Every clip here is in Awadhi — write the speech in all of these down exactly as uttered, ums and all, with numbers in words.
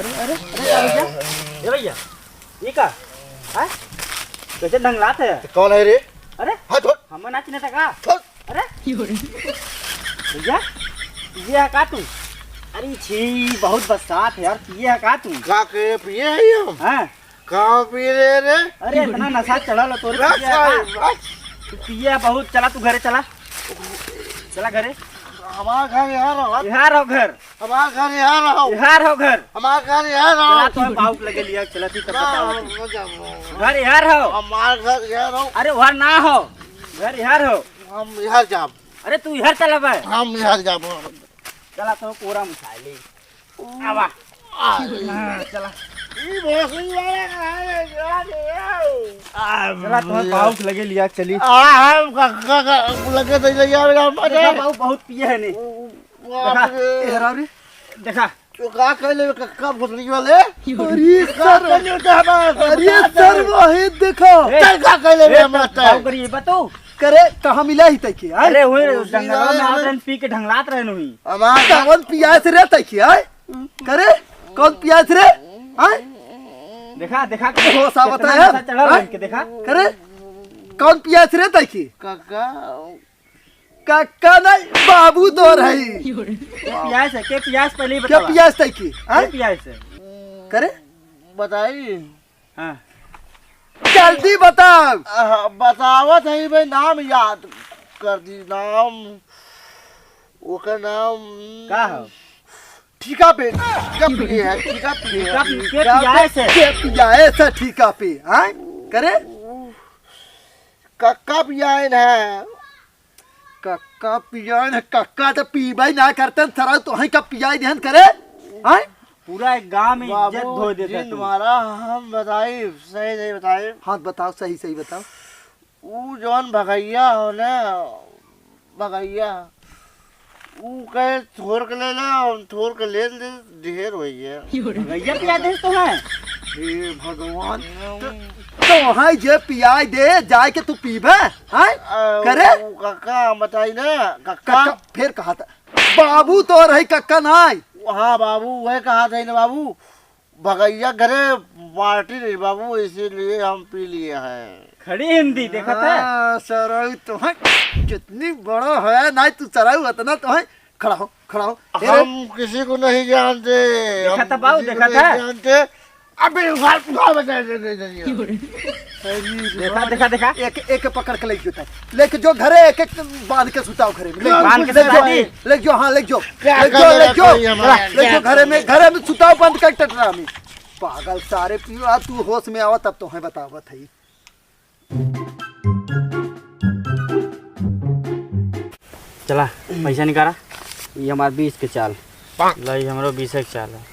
अरे, अरे, अरे, का भैया? ए भैया, ये का? हाँ? कैसे ढंगलात है? तो कौन है रे? अरे, हाथ छोड़। हम ना चिन्हत है का? छोड़। अरे, भैया, ये है का तू? अरे छी, बहुत बसात है यार, ये है का तू? का के पिए है ये हम? हाँ। का पी रहे रे? अरे, इतना नशा चढ़ल है तोरे, पिए है का? बस। तू पिए है बहुत, चला तू घरे चला। चला घरे। हमार घर यहाँ रहो। यहाँ रहो घर। हमार घर यहाँ रहो। यहाँ रहो घर। हमार घर यहाँ रहो। चला तो बाउक लगे लिया, चला तू तब ना, बताओ। हम ना जाबो। घर यहाँ रहो। हमार घर यहाँ रहो। अरे, वहाँ ना हो, घर यहाँ रहो। हम यहाँ जाब। अरे, तू यहाँ चला बे। हम यहाँ जाबो। चला तो कोरा में उठा ले। आवा। आ, हाँ, चला। ई भोसड़ी वाला कहाँ ले गया रे? आ, चला, तुम्हारे भैया। बाउक लगे लिया, चली। आ, हम का, का, का, लगे तो ले जाओ, मेरा मत देखा, है। बाउक बहुत पिए है ने। बाप देखा, रे। ए, हराव रे। देखा। तो का कहले, कक्का भोसड़ी वाले? अरे का सर, कहले, उठा बात, अरे बता सर, दे। वही देखो। ए, चल, का कहले, ए, मेरा मत है। बाउक करिए, बताओ। करे, कहाँ मिला ही तैके, आय? अरे, हुए, भोसड़ी जंगलवा वाले में आप हैं। जन पी के ढंगलात रहे नुही। हमार कवन पियास रे तैके, आय? करे, कौन पियास रे? आय? देखा, देखा के होश आवत कितना है? नशा चढ़ल हाँ? इनके, देखा। करे, कौन पियास रे तैकी? काका। काका नहीं, बाबू तो रही। के पियास है, के पियास पहले ही के बतावा। पियास तैकी? के हाँ? पियास है? करे? बताई। हाँ। जल्दी बताओ। आह, बतावत है भाई, नाम याद कर दी, नाम। ओकर नाम का हो? ठीका पे, ठीका पे है, ठीका पे है। ठीका पे, के पियाए से? के पियाए से ठीका पे, हाँ? करे? कक्का पियाए न है। कक्का पियाए न, कक्का तो पीबे ना करते, सराउ तो हैं कब पियाए देहन करे, हाँ? पूरा एक गांव में इज्जत बाबू, धो देता जिन तू। मारा हम बताई, सही सही बताई। हाँ, बताओ, सही सही बताओ। ऊ जौन भगैया हो ना, भगैया, ऊ कहे थोर के ले ले, हम थोर के ले ले, ढेर होई है। भगैया पिया दे तो है। हे भगवान, तो, तो है जे पियाई दे, जाए के तू पीबे, हैं? आ, करे? ऊ काका बताई ना, काका। काका, फिर कहा था, बाबू तो रही, काका नाई। हाँ बाबू, वह कहा था ना बाबू, भगैया घरे बाटी नहीं बाबू, इसीलिए हम पी लिए हैं। खड़ी हिंदी देखत है। हाँ, सरऊ तो है, कितनी बड़ा है, नहीं तू सरऊ इतना तो है। खड़ा हो, खड़ा हो। ए रे। हम किसी को नहीं जानते, देखा हम था बाबू, किसी को देखा नहीं था। जानते। अबे उठा, उठा, बचा, दे, दे, दे, दे। देखा, देखा, देखा। एक, एक पकड़ के लेके जाता है। लेके जो घरे एक, एक बांध के सुताओ घरे में। ले, बांध के ले सुता जाओ। दी। ले जो, हाँ, ले जो। क्या ले जो, कर ले रहा जो। कोई हमारा? ले जो क्या घरे में, घरे में सुताओ बंद कर टटरा में। पागल सारे पियो, आ तू होश में आवा तब तो है बतावत है। चला, पैसा निकाला। ये हमार बीस के चाल। लाई, हमरो बीस के चाल है।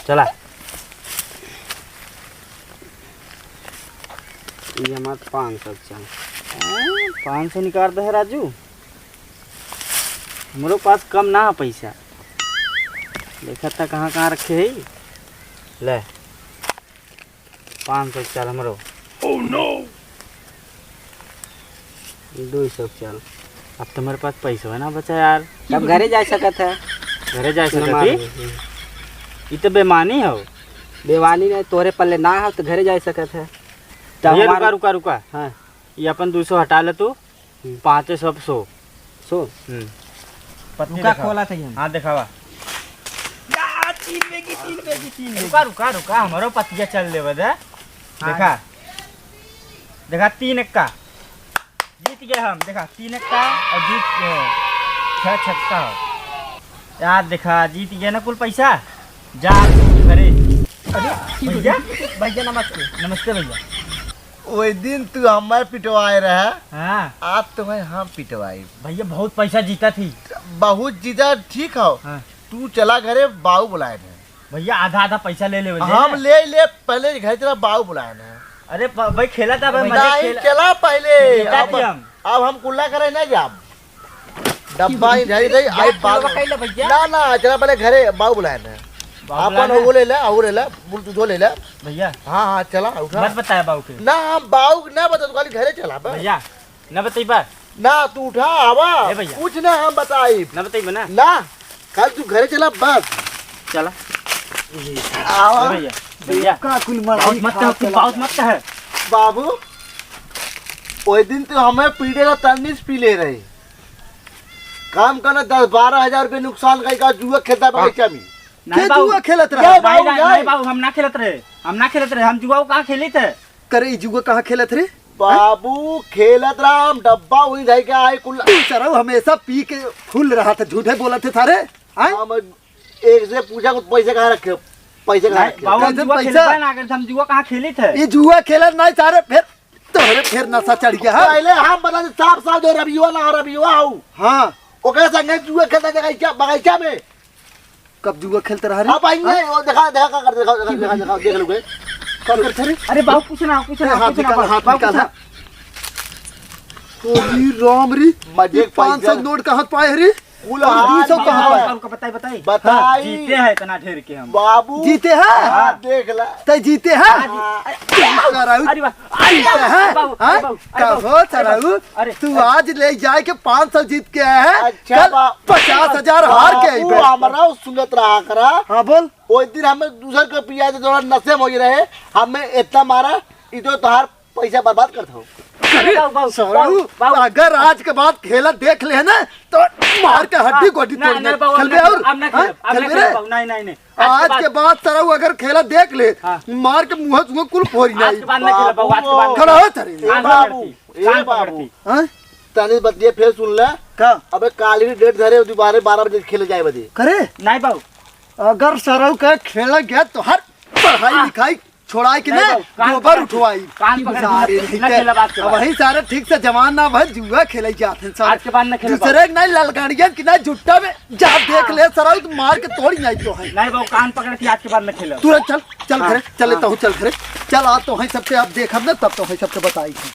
चला। ये हमार पाँच सौ के चाल। हैं? पाँच सौ निकाल दे है राजू। हमरो पास कम ना है पैसा। देखा था कहाँ कहाँ रखे है। ले। पाँच सौ के चाल हमरो। Oh no! दो सौ के चाल। अब तो मेरे पास पैसा है ना बचा यार। तब घरे जा सकत है। घरे जा सकत है? ई तो बेमानी हो। बेमानी नहीं, तोरे पल्ले ना हो तो घरे जा सकत है। तब भैया, हमार रुका, रुका, रुका। हाँ। ये अपन दो सौ हटा ले तू। हम्म। पाँचे सौ, सौ। सौ? हम्म। पत्नी रुका, देखावा। खोला था हम। हाँ, देखावा। या, तीन बेगी, तीन बेगी, तीन बेगी। रुका, रुका, रुका, हमरो पतिया चल लेवे दे। हाँ। देखा, देखा, तीन एक्का। जीत गए हम, देखा, तीन एक्का और जीत गए। छह छक्का हो। यार, देखा, जीत गए ना कुल पैसा। जा तू घरे। अरे, भैया। भैया, नमस्ते। नमस्ते, भैया। ओए दिन तू हमार पिटवाए रहा, हाँ। आज तुम्हें हम पिटवाई। भैया, बहुत पैसा जीता थी। बहुत जीता, ठीक हो। हाँ। तू चला घरे, बाऊ बुलाए थे। भैया, आधा आधा पैसा ले ले, ले हम ले। ले ले, पहले घर चला, बाऊ बुलाए थे। अरे प-, भाई, खेला था, भाई, मजा नहीं, खेला। चला पहले। जीता अब, थी हम। अब हम कुल्ला करे ना जाब। डब्बा ही धरी रही, आई बाबू। ना, ना, चला पहले घरे, बाबू बुलाए ना। बाबू बुलाए ना? अपन वो ले ले, वो ले ले, Bluetooth वो ले ले। भैया। हाँ, हाँ, चला, उठा। मत बताया बाबू के। ना, हम बाबू के ना बता, तू खाली घरे चला, बस। भैया, ना बताई बा। ना, तू उठा, आवा। ए भैया। कुछ ना हम बताई। ना बताई बा ना? ना, कल तू घरे चला, बस। चला। आवा। भैया, भैया। का कुल मराई बहुत मत कह, खा चला। बहुत मत कह। बाबू, ओई दिन तो हमें पीटे ला तन्नीस पी ले रहे। काम करना दस बारह हजार रुपये नुकसान कई का जुआ खेलता बगीचा में। नहीं के बाबू। जुआ खेलत रहा? नहीं, बाबू, नहीं, नहीं। नहीं बाबू, हम ना खेलत रहे, हम ना खेलत रहे, हम जुआ कहाँ खेली थे? करे, ई जुआ कहाँ खेलत रे? बाबू, खेलत रहा, हम डब्बा वहीं धइ के आए कुल। तू सरऊ हमेशा पी के फुल रहा था, झूठे बोलत थे सारे। आय? हम एक से पूछा, कुछ पैसे कहाँ रखे? पैसे कहाँ नहीं, रखे? बाबू, हम कैसे जुआ पैसा? खेलबे ना करत, हम जुआ कहाँ खेली थे? ई जुआ खेलत नहीं सारे, फिर तोहरे फिर नशा चढ़ गया है। पहले हम बता दे, साफ साफ जो रबियुआ ना हो, रबियुआ हो। हाँ। ओकरे संगे जुआ खेलता जगह क्या बगीचा में? कब जुआ खेलत रहा रे? अब आई हाँ? नहीं, वो देखा, देखा, का कर, देखा, देखा, देखा, देखा, देख लो बे। का करत रे? अरे बाबू, कुछ ना, कुछ ए, ना, हाथ कुछ ना, निकाल, बाबू, हाथ बाबू, निकाल, कुछ ना। हाँ। ओ री राम री, मजे ये पाँच सौ पैसा। नोट कहाँ पाए रे? कुल और हाथ दो सौ कहाँ निकाल। पाए? बाबू, बताई, बताई। बताई। हाँ, जीते हैं इतना ढेर के हम। बाबू, जीते हैं? हाँ, देख ला। तै जीते हैं? हाँ, जी। अरे, कराऊ। अरे वाह। अरे जीते हैं? बाबू, हाँ? अरे बाबू, अरे का बाबू, हो, अरे बाबू, चराऊ? अरे, तू अरे। आज ले जाए के पाँच सौ जीत के आया है, अच्छा, कल बा-, पचास हजार हार के आई बाबू, बे। हमरा सुनत रहा करा। हाँ, बोल। ओई दिन हमें दूसर के पिया दे, थोड़ा नशे में हो रहे, हमें इतना मारा, ई तो तोहार पैसा बर्बाद करत हो। अरे बाबू, बाबू, सरू, बाबू, बाबू। अगर आज के बाद खेला देख ले ना, तो मार के हड्डी हाँ, गोड्डी ना, तोड़ ना, दे। बाबू, अब खेलबे ना और? खेलब, अब ना हाँ? खेलब, अब ना खेलबे खेलब, रे? बाबू, नहीं, नहीं, नहीं। आज आज के बाद सरऊ अगर खेला देख ले, हाँ। मार के मुँह सुँह कुल फोरी आज जाई। के बाद ना खेलब, बाबू, आज के बाद ना खड़ा हो खेलब। सरे। ए कान बाबू, पकड़ती, ए कान बाबू। पकड़ती। हाँ? तनी बतिया फिर सुन ले। का? अबे काल ही डेट धरे, दोबारा बारह बजे खेले जाए बजे। करे? नहीं बाबू। अगर सरऊ का खेला गया तो हर पढ़ाई हाँ। लिखाई छोड़ाई के नहीं ना, बाबू, कान गोबर पकड़ के, उठवाई। कान पकड़ के, सारे ना, नहीं ना ते। खेलब आज के अब बाद। वही सारे ठीक से जवान ना भर जुआ खेले जात हैं सारे। आज के बाद ना खेलब दूसरे बाबू। के नहीं ललगाड़ियन की ना जुट्टा में जा देख हाँ। ले सरऊ तो मार के तोड़ी नहीं तो है। नहीं बाबू, कान पकड़ के आज के बाद ना खेलब। तुरंत चल, चल हाँ, घरे, चल हाँ। लेता हूँ, चल घरे। चल आज तो है सबके अब देखब ना, तब तो है सबके बताई।